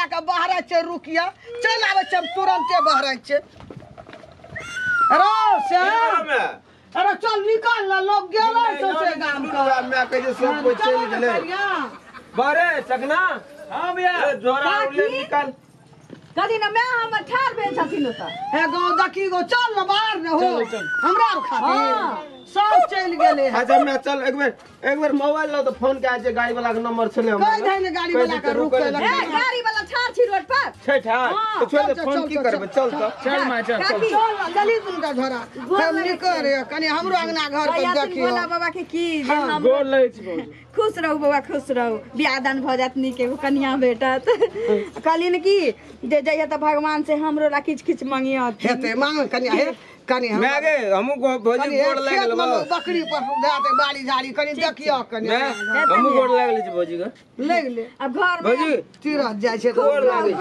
लए कऽ बहरै छै। रुकिया चलि आबै छै, हम तुरन्ते बहरै छै। अरे श्याम, अरे चल निकल ना, लोग गेलै सौंसे गाम के। मैं कहै छै सब कोइ चलि गेलै। बारे चकना। हां भैया, जोरा उले निकल। कदी ना मैं हमर ठार भेल छथिन ओतऽ। हे गो देखी गो, चल ना बाहर न हो हमरा आर खातिर सब चलि गेलै। अच्छा मैं चल एक बेर मोबाइल लाओ तो फोन के आज गाड़ी वाला के नंबर छले हमरा। कहि दे ने गाड़ी वाला के रुकै लए। ए गाड़ी वाला ठार छी रोड पर छै ठार तो छोड़ दे, फोन की करबे? चल त चल मां, चल चल चल जल्दी तुमका झोरा हम निकर कनी हमरो अंगना घर के देखियो। भोला बाबा के की जे हम गोर लगै छी भौजी। खुश रहू बौआ, खुश रहू, बियाह दान भऽ जायत, नीक एगो कनिया भेटत। कहली ने की जे जइहे तऽ भगवान से हमरो ला किछु किछु मंगियत। हेतै मांग कनिया, हे कनी हम मैं गे हमहु भौजी गोर लागि गेल। बकरी पर दए दे बाड़ी झाड़ी कनी देखियो कनी। हमहु गोर लागि गेल छी भौजी के। लागि ले अब घर में भौजी तीरथ जाइ छै। गोर लागि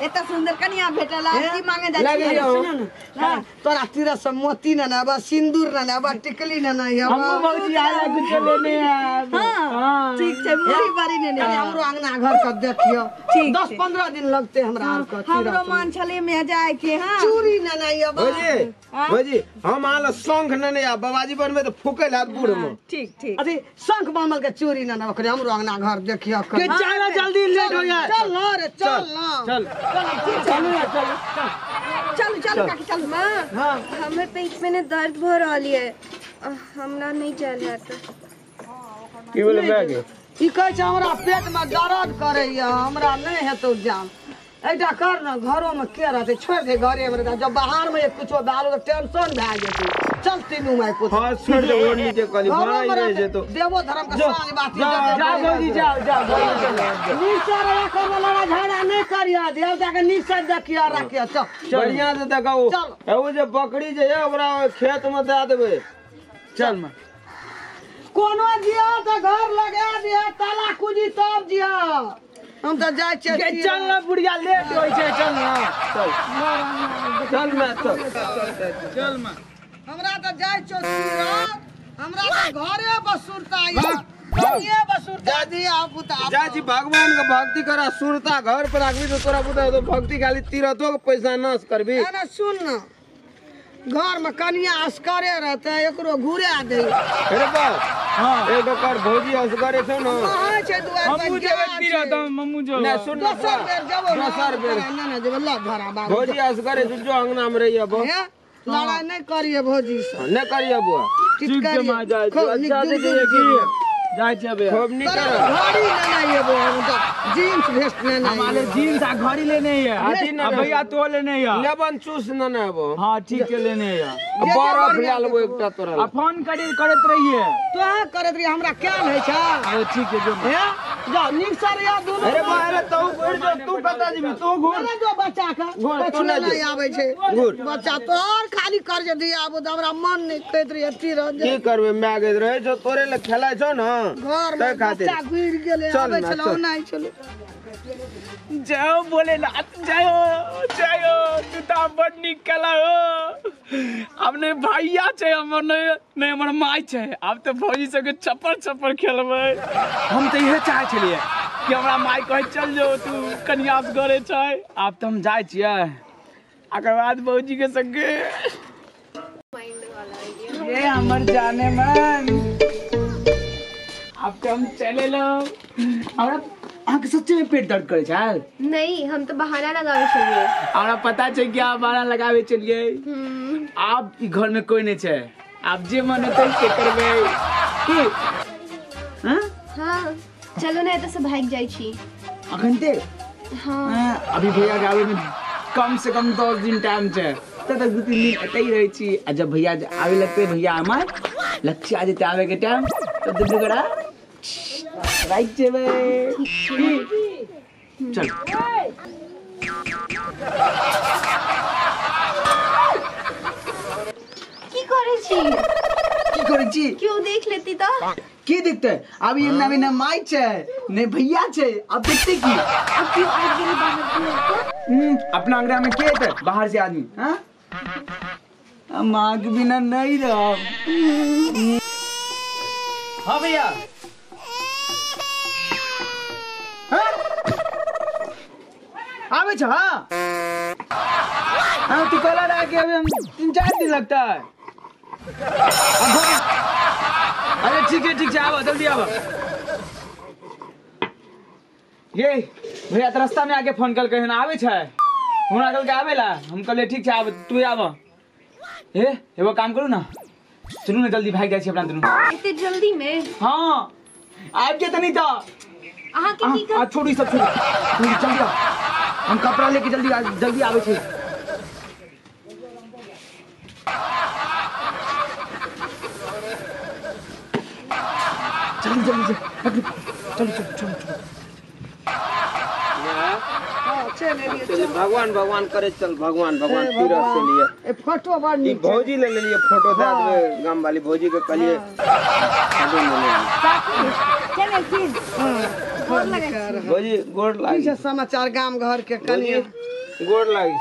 एते सुंदर कनिया भेटल, की मांगे जाइ छी? सुन न, तोरा तीरथ से मोती न आबा, सिंदूर न आबा, टिकली न आबा। हमहु भौजी आला कुछ लेने आब। हां ठीक छै, मुड़ी बड़ी नेने हमरो अंगना घर के देखियो। 10-15 दिन लगते हमरा आर के। हमरो मन छले में जाय के। हां चूड़ी न आबा भौजी। भौजी हम आला शंख न ने आ बाबाजी बनबे त फूकै लात बूढ़ में। ठीक ठीक, अथी शंख बनल के चूड़ी न ना ओकरे हमरो अंगना घर देखियो। के चल जल्दी लेट हो जाए। चल ना रे, चल ना, चल चल चल चल चल काकी चल। मां हां हमें पेट में ने दर्द भ रहल है, हमरा नहीं चल रहा। की बोले मैं के ई कहै छै हमरा पेट में दर्द करैया, हमरा नहीं हेतौ जान। ऐटा कर न, घरों में के रहते, छोड़ दे घरे में रहते। जब बाहर में कुछो डालो तो टेंशन भए जेतै। चल तीनू माय पुत। हां छोड़ दे, और नीचे कहली बड़ा रहे जे तो देवो धर्म के साँझ बाती। जा भौजी जाओ जाओ। नीचा रह कर लड़ा झगड़ा नहीं करिया, देव जाके नीचा देखिया रखिया। चल बढ़िया से देखो, ओ जे बकरी जे है ओकरा खेत में दे देबे। चल मां, कोनो जिया त घर लगा दिया ताला कुजी तब जिया। हम त जाइ छियै। चल ना बुढ़िया लेट होइ छै, चल ना चल चल मैं चल चल मां। हमरा त जाइ छौ तीरथ, हमरा त घरे पर सुरता ये बसुरता दिया पुता। जा जी भगवान के भक्ति करा, सुरता घर पर आगबी तो तोरा पुता तो भक्ति खाली तीरथो के पैसा नाश करबी। अरे सुन न, घर में कनिया असकरे रहते, एकरो घुरा दे। अरे बाप हां एक कर भौजी असकरे छौ न। हां छै दुआर पर हमहु जेबै तीरथ, मम्मू जो नै सुन दोसर बेर जेबो, दोसर बेर नै नै जेबो ल घरा बाबू। भौजी असकरे जो अंगना में रहिए बो, लड़ाई नहीं करिए भौजी से, नहीं करिए बुआ। ठीक छै मां, जाय अच्छा से की जाय छै बे। खूब नीक घड़ी लेना ये वो, हम तो जींस भेस्ट लेना है। हमारे जींस आ घड़ी लेने है। आ भैया तो लेने है। लेबन चूस लेना है वो। हां ठीक है लेने है। बर्फ ले लेबो एकटा तोरा। आ फोन करी करत रहिए तो हां करत रहिए, हमरा क्या नहीं छै। अरे ठीक है जो हे जा नीक सर या दोनों। अरे बा अरे तू घुर जो, तू कत जेबी? तू घुर। अरे जो बच्चा के घुर, तू नहीं आबै छै। घुर बच्चा तो और खाली कर जे दिया आबो त हमरा मन नहीं कहत रहिए तीरथ। की करबे my गेल रहे जो तोरे ले खेलै छौ न घर में बच्चा घुर गेलै, आबै छलौ नहि छलौ। जाओ भोलेनाथ, जाओ जाओ, तू तो बड़ नीक कला हो। अब नहीं भैया छै हमर, नहीं हमर माय छै, आब तो भौजी सबके चप्पर चप्पर खेलबै। हम तो इहे चाहै छलियै कि हमरा माय कहै चल जो तू कनिया से घरे छै। आब तो हम जाइ छियै, अकर बाद भौजी के संगे ये हमर जाने मन। अब तो हम चले लो। हमरा अहाँके सच्चे में पेट दर्द करे छै? नहीं, हम तो बहाना लगावे छलिए। हमरा पता छै कि आप बहाना लगावे छलिए। आप ई घर में कोई नहीं छै, आप जे मन होतै से करबै की? हां हां चलो ना, एतऽ से भागि जाइ छी अखन ते। हां अभी भैया के आवे में कम से कम 10 दिन टाइम छै, तब तक 2-3 दिन एतै रहै छी। आ जब भैया आवे लगतै, भैया हमर लक्ष्य आ जेतै आवे के टाइम, तब दुनू गोरा राइट जेबै। चल की करै छी? की करै छी? क्यों देख लेती त? की देखते? अभी ना ना माई छै ने भैया छै, अब देखते की? अब क्यों आ गेल बाहर से? अपना अंगना में के एतै बाहर से आदमी? हां माँ के बिना नहीं रह। हाँ भैया, हाँ? आवे छ। हां हां तू कहला रहा कि अभी हम 3-4 दिन लगता है। अरे ठीक है ठीक है, आवा जल्दी आवा। ये भैया तो रास्ता में आके फोन कल कहे ना आवे छ, हमरा कल के आवेला, हम कहले ठीक छै आब तू आब। ए एगो काम करू ना, चलू ना जल्दी भाग जाइ छी अपना दुनू। एते जल्दी में? हां आबि जेतै नहीं तो अहाँ के की कर। छोड़ू सब छोड़ू, जल्दी आओ, हम कपड़ा लेके जल्दी जल्दी आवे छी। जल्दी जल्दी चलू चलू चलू चलू। भगवान भगवान करे चल, भगवान भगवान तीरथ से लिए ए फोटो बड़ नीक भौजी ले लेलिए, फोटो दे देबे गाम वाली भौजी के कहलिए फोटो ले लेलिए। चले छी गोर लगे भौजी, गोर लागी। की समाचार गाम घर के कनिया? गोर लागी,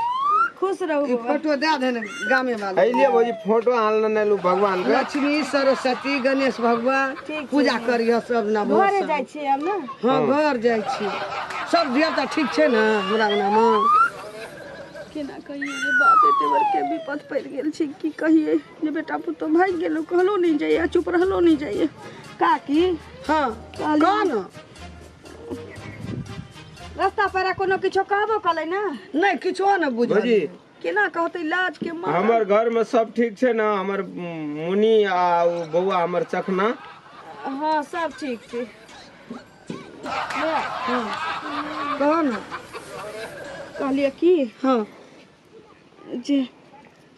खुश रहू। ई फोटो दे दे ने गामे वाली। अइलिए भौजी फोटो आनल ने लू भगवान के, लक्ष्मी सरस्वती गणेश भगवान पूजा करियो सब ना। घरे जाइ छी हम ना? हां घर जाइ छी। सब धिया ठीक छै ना हमरा अंगना में? केना कहिए जे बाप एते बड़के विपद पड़ि गेल छै, की कहिए जे बेटा पुतोह भागि गेलो, कहलो नहीं जाइए, चुप रहलो नहीं जाइए। काकी हां कह ना, रास्ता पर कोनो किछो कहबो कलै ना? नहीं किछो ना बुझल। भौजी केना कहतै लाज के मार। हमर घर में सब ठीक छै ना? हमर मुनी आ बौआ हमर चखना? हां सब ठीक छै। कह ना कहलिए की हाँ जे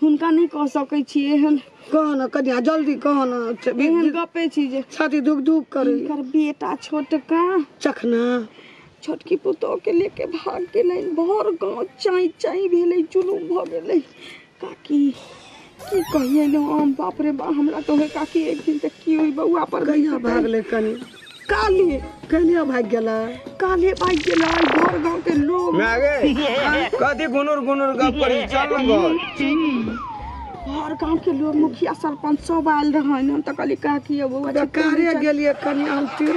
हुनका नहीं कह सकै छी एहन। कह ना कनिया जल्दी कह ना, एहन गपे छी जे छाती धुक धुक करे। हुनकर बेटा छोटका चखना छोटकी पुतोह के लेके भाग गेलै, भर गाँव चाई चाई भेलै, जुलूम भऽ गेलै। काकी की कहिए ने हम, बाप रे बा हमरा तो है काकी एक दिन तक की होई बौआ पर। कहिया भागलै कनी? काले कहिया भाग गेलै? काले भाग गेलै, भर गाँव के लोग। मैं आगे कथी गुनुर गुनुर गप करी, चल ना घर। भर गाँव के लोग मुखिया सरपंच सब आयल रहन। हम तऽ कहली काकी बौआ बेकारे गेलियै कनिया, हम तीर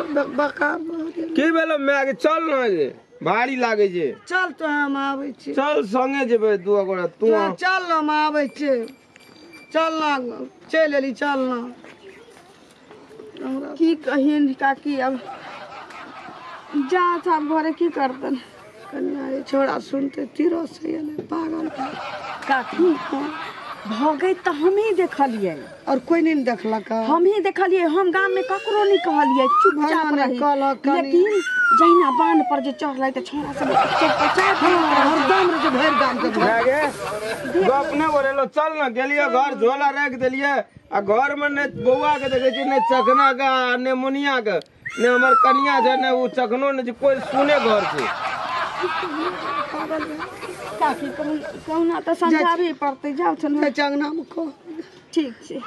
बकार की भेलो? मैं आगे चल ना जे भारी लागे जे। चल तो हम आबै छी, चल संगे जेबै दू गोरा। तू चल ना हम आबै छी, चल ना चलि एली, चल ना। की कहियन काकी, अब जा साहब घरे की करतन कन्या? ये छोड़ा सुनते तीरो से एलै पागल। काकी भगै तऽ हमही देखलियै और कोई नहीं देखलक, हमही देखलियै। हम गाम में ककरो नहीं कहलियै, चुपचाप रही। लेकिन जहिना बांध पर जे चढ़लै तऽ छोड़ा सब हरदम रहे भरि गाम के। गप नहि बोलेलो, चल ना गेलियै घर, झोला राखि देलियै आ घर में ने बौआ के देखे छी, ने चखना के, ने मुनिया के, ने हमर कनिया छै, ने उ चखनो ने कोई सुने घर छै। काकी कहुना तऽ समझाबे पड़तै, जाउ छन अंगना में कह। ठीक छै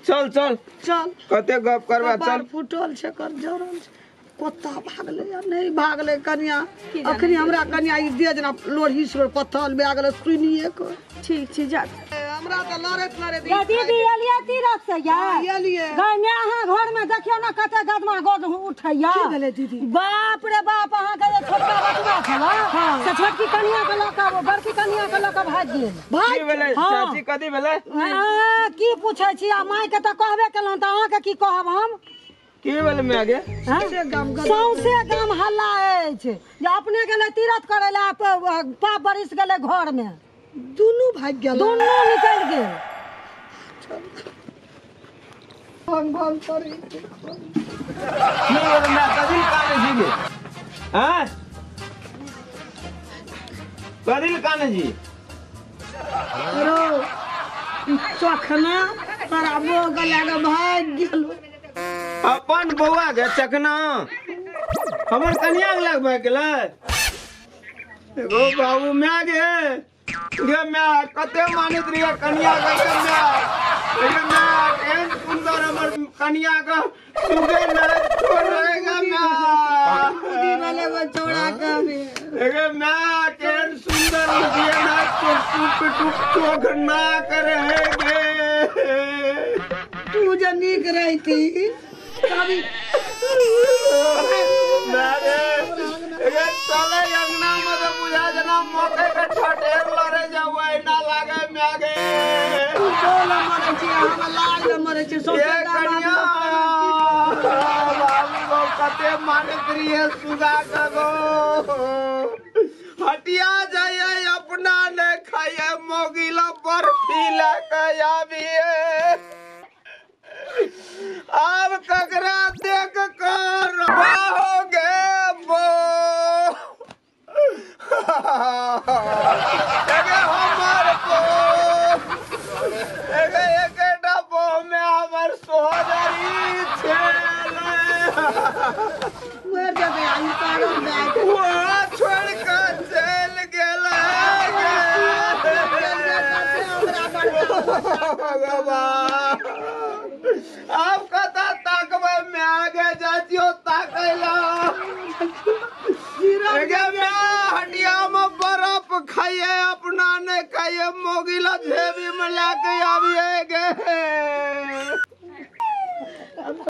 चल चल चल, कते गप करबा चल। फुटल छै कर जरल छै, कुत्ता भागलै या नहीं भागलै कनिया? अखनी हमरा कनिया ई दे जेना लोढ़ी से पत्थर भए गेलै सुनिए के। ठीक छै जा। हमरा तऽ लड़ैत लड़ैत या दीदी एलियै तीरथ से या एलियै गाय अहाँ घर में देखियौ ना कते गदमा गद उठैया। की भेलै दीदी? बाप रे बाप, अहाँ के जे छोटका बचवा छला से छोटकी कनिया के लऽ कऽ बड़की कनिया के लऽ कऽ भागि गेल। की भेलै चाची? कथी भेलै? की पूछै छी? आ माय के तऽ कहबे केलहुँ तऽ अहाँ के की कहब हम? की भेलै माय गे? सौंसे गाम हल्ला अछि जे अपने गेलै तीरथ करै लए, पाप बरिस गेलै घर में, दुनू भागि गेल, दुनू निकलि गेल। भंग भंग करै की भेलै माय? कथी कानै छी गे? हैं कथी कानै छी? रो ई चखना तोरा बौआ के लए कऽ भागि गेलो। अपन बौआ के चखना हमर कनिया के लग भागि गेलै। एगो बाबू my गे गे my, कते मानैत रहियै कनिया के my. गे my एहन सुन्दर हमर कनिया के सुगे नहि छोड़ रहेगा my. बुद्धि भेलै ओहि छौड़ा के। गे my केहन सुन्दर दिए ना टुप टुप चोख ना करे गे। तू जे नीक रहिती तभी my गे ए चले अंगना में तो बुझा जना मके के ठटेर लड़े जावे ना लागे म्या गे। तू बोल मरे छी हम लाज मरे छी ए सौंसे गाम कनिया बाबू गो कते मानत रहिए सुगा के गो। हटिया जाइए अपना ने खाइए मोगिला बर्फी लके आबिए। अब ककरा देख कर हो गे बो एगे हमर बो एगे एकेटा बो में हमर सोहदरी छेले मर जेबै आई पागल भए गेलै। वो छोड़ के चल गेलै हमरा बड़का अब कता ताकबै में आगे जातियो ताकैला। एगे में हटिया में बर्फ खाइए अपना ने खाइए मोगिला जेबी में लाके आबिए गे।